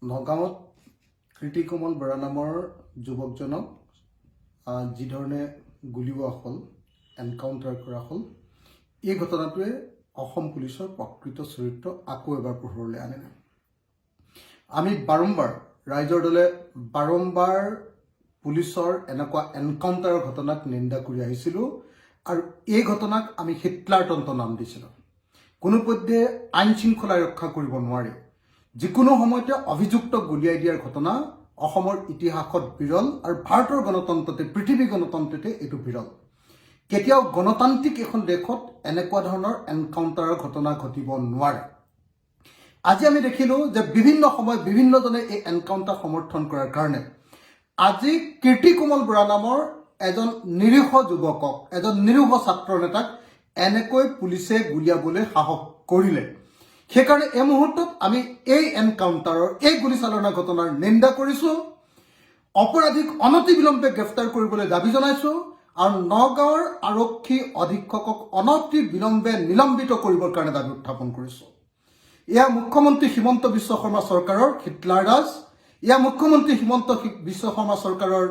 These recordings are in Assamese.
নগাঁৱত কীৰ্তিকমল বৰা নামৰ যুৱকজনক যিধৰণে গুলীওৱা হ'ল, এনকাউণ্টাৰ কৰা হ'ল, এই ঘটনাটোৱে অসম পুলিচৰ প্ৰকৃত চৰিত্ৰ আকৌ এবাৰ পোহৰলৈ আনিলে। আমি বাৰম্বাৰ, ৰাইজৰ দলে বাৰম্বাৰ পুলিচৰ এনেকুৱা এনকাউণ্টাৰৰ ঘটনাক নিন্দা কৰি আহিছিলোঁ আৰু এই ঘটনাক আমি হিটলাৰতন্ত্ৰ নাম দিছিলোঁ। কোনোপধ্যে আইন শৃংখলা ৰক্ষা কৰিব নোৱাৰে, যিকোনো সময়তে অভিযুক্তক গুলীয়াই দিয়াৰ ঘটনা অসমৰ ইতিহাসত বিৰল আৰু ভাৰতৰ গণতন্ত্ৰতে, পৃথিৱী গণতন্ত্ৰতে এইটো বিৰল। কেতিয়াও গণতান্ত্ৰিক এখন দেশত এনেকুৱা ধৰণৰ এনকাউণ্টাৰৰ ঘটনা ঘটিব নোৱাৰে। আজি আমি দেখিলোঁ যে বিভিন্ন সময়ত বিভিন্নজনে এই এনকাউণ্টাৰ সমৰ্থন কৰাৰ কাৰণে আজি কীৰ্তিকমল বৰা নামৰ এজন নিৰীহ যুৱকক, এজন নিৰীহ ছাত্ৰ নেতাক এনেকৈ পুলিচে গুলীয়াবলৈ সাহস কৰিলে। সেইকাৰণে এই মুহূৰ্তত আমি এই এনকাউণ্টাৰৰ, এই গুলীচালনা ঘটনাৰ নিন্দা কৰিছোঁ, অপৰাধীক অনতিবিলম্বে গ্ৰেপ্তাৰ কৰিবলৈ দাবী জনাইছোঁ আৰু নগাঁৱৰ আৰক্ষী অধীক্ষকক অনতি বিলম্বে নিলম্বিত কৰিবৰ কাৰণে দাবী উত্থাপন কৰিছোঁ। এয়া মুখ্যমন্ত্ৰী হিমন্ত বিশ্ব শৰ্মা চৰকাৰৰ হিটলাৰ ৰাজ। এয়া মুখ্যমন্ত্ৰী হিমন্ত বিশ্ব শৰ্মা চৰকাৰৰ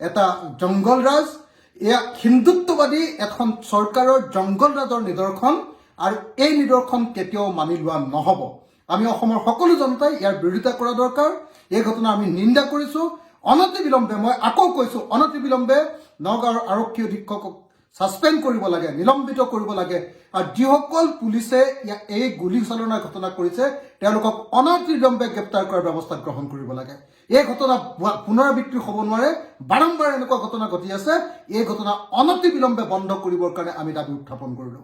এটা জংগল ৰাজ। এয়া হিন্দুত্ববাদী এখন চৰকাৰৰ জংগল ৰাজৰ নিদৰ্শন আৰু এই নিদৰ্শন কেতিয়াও মানি লোৱা নহ'ব। আমি অসমৰ সকলো জনতাই ইয়াৰ বিৰোধিতা কৰা দৰকাৰ। এই ঘটনা আমি নিন্দা কৰিছোঁ। অনতিবিলম্বে, মই আকৌ কৈছোঁ, অনতিবিলম্বে নগাঁৱৰ আৰক্ষী অধীক্ষকক ছাছপেণ্ড কৰিব লাগে, নিলম্বিত কৰিব লাগে আৰু যিসকল পুলিচে এই গুলীচালনাৰ ঘটনা কৰিছে, তেওঁলোকক অনতিবিলম্বে গ্ৰেপ্তাৰ কৰাৰ ব্যৱস্থা গ্ৰহণ কৰিব লাগে। এই ঘটনা পুনৰাবৃত্তি হ'ব নোৱাৰে। বাৰম্বাৰ এনেকুৱা ঘটনা ঘটি আছে। এই ঘটনা অনতিবিলম্বে বন্ধ কৰিবৰ কাৰণে আমি দাবী উত্থাপন কৰিলোঁ।